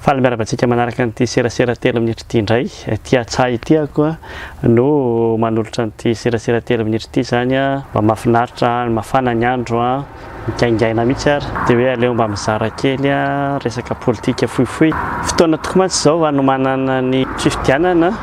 Faly miarahaba antsika manaraka an'ity serasera telo minitra ity indray. Ity Atsa ity aho no manolotra an'ity serasera telo minitra ity izany. Mba mahafinaritra, mafana ny andro, migaingaina mihitsy ary. Dia hoe aleo mba mizara kely resaka politika fohifohy. Fotoana tokoa mantsy izao hanomanana ny fifidianana.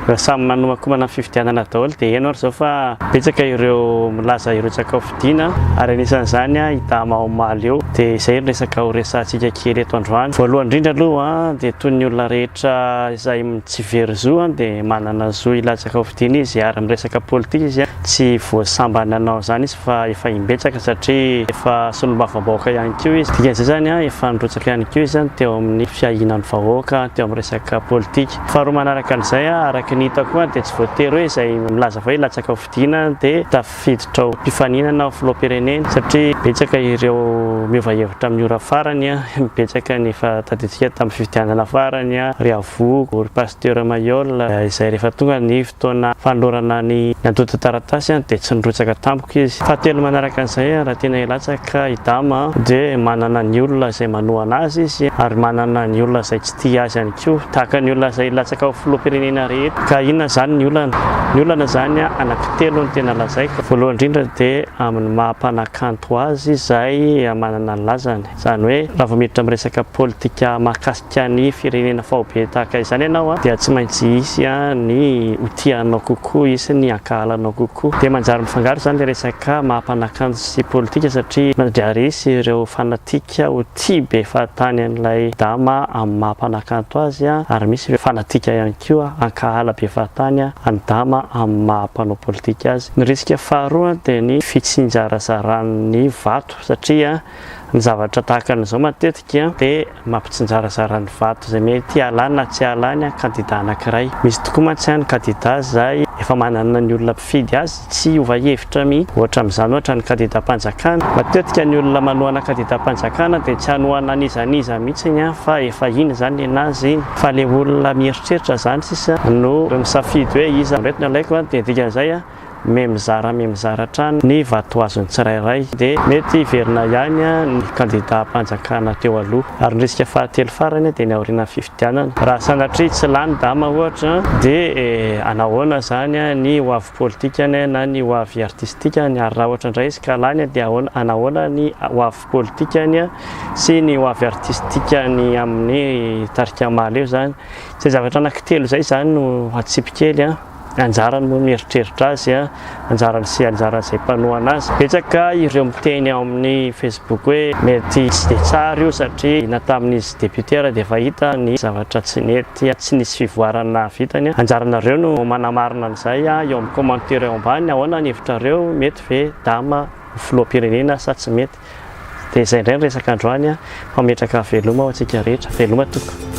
Efa samy manomankomana ny fifidianana daholo dia heno ary izao fa betsaka ireo milaza hirotsaka ho fidiana ary anisan'izany i Dama omaly eo. Dia izay no resaka ho resahantsika kely eto androany. Voalohany indrindra aloha dia toy ny olona rehetra izay tsy very zo dia manana zo hilatsaka ho fidiana izy ary miresaka politika izy. Tsy vao sambany nanao izany izy fa efa imbetsaka satria efa solombavambahoaka ihany koa izy. Dikan'izay izany efa nirotsaka ihany koa izy teo amin'ny fiahiana ny vahoaka, teo amin'ny resaka politika. Faharoa manaraka an'izay, araka ny hitako koa dia tsy voatery hoe izay milaza fa hoe latsaka ho fidiana dia tafiditra ho mpifaninana ho filoham-pirenena satria betsaka ireo miova hevitra amin'ny ora farany, betsaka ny efa tadidintsika tamin'ny fifidianana farany, ry Avogo, ry Pasteur Mailhol, izay rehefa tonga ny fotoana fanolorana ny antontan-taratasy dia tsy nirotsaka tampoka izy. Fahatelo manaraka an'izay, raha tena hilatsaka i Dama dia manana ny olona izay manohana azy izy ary manana ny olona izay tsy tia azy ihany koa, tahaka ny olona izay latsaka ho filoham-pirenena rehetra. Ka inona izany ny olana? Ny olana izany anankitelo no tena lazaiko. Voalohany indrindra dia amin'ny maha mpanakanto azy izay manana ny lazany. Izany hoe raha vao miditra amin'ny resaka politika mahakasika ny firenena faobe tahaka izany ianao dia tsy maintsy hisy ny ho tia anao kokoa, hisy ny hankahala anao kokoa. Dia manjary mifangaro izany ilay resaka maha mpanakanto sy politika satria manjary hisy ireo fanatika ho tia be fahatany an'ilay dama amin'ny maha mpanakanto azy ary misy ireo fanatika ihany koa hankahala be fahatany an'i dama amin'ny maha mpanao politika azy. Ny risque faharoa dia ny fitsinjarazaran'ny vato satria ny zavatra tahaka an'izao matetika dia mampitsinjarazara ny vato izay mety hahalany na tsy hahalany kandida anankiray. Misy tokoa mantsy ny kandida izay efa manana ny olona mpifidy azy tsy hiova hevitra mihitsy. Ohatra amin'izany ohatra ny kandidam-panjakana. Matetika ny olona manohana kandidam-panjakana dia tsy hanohana an'iza n'iza mihitsy fa efa iny izany nenazy iny. Fa ilay olona mieritreritra izany sisa no misafidy hoe iza ireto no alaiko dia dikan'izay Me mizara me mizara hatrany ny vato azon'ny tsirairay dia mety hiverina ihany ny kandidam-panjakana teo aloha. Ary ny risque fahatelo farany dia ny aorianan'ny fifidianana. Raha sanatria tsy lany Dama ohatra dia anahoana izany ny ho avy politikany na ny ho avy artistikany ary raha ohatra indray izy ka lany dia anahoana ny ho avy politikany sy ny ho avy artistikany amin'ny tarika Mahaleo izany. Izay zavatra anankitelo izay izany no atsipy kely. Anjarany moa mieritreritra azy, anjarany sy anjaran'izay mpanohana azy. Betsaka ireo miteny ao amin'ny Facebook hoe mety tsy dia tsara io satria na tamin'izy député ara dia efa hita ny zavatra tsy nety, tsy nisy fivoarana vitany. Anjaranareo no manamarina an'izay eo amin'ny commentaire eo ambany, ahoana ny hevitrareo, mety ve Dama ho filoham-pirenena sa tsy mety? Dia izay indray ny resaka androany, fametraka veloma ho antsika rehetra. Veloma tompoko.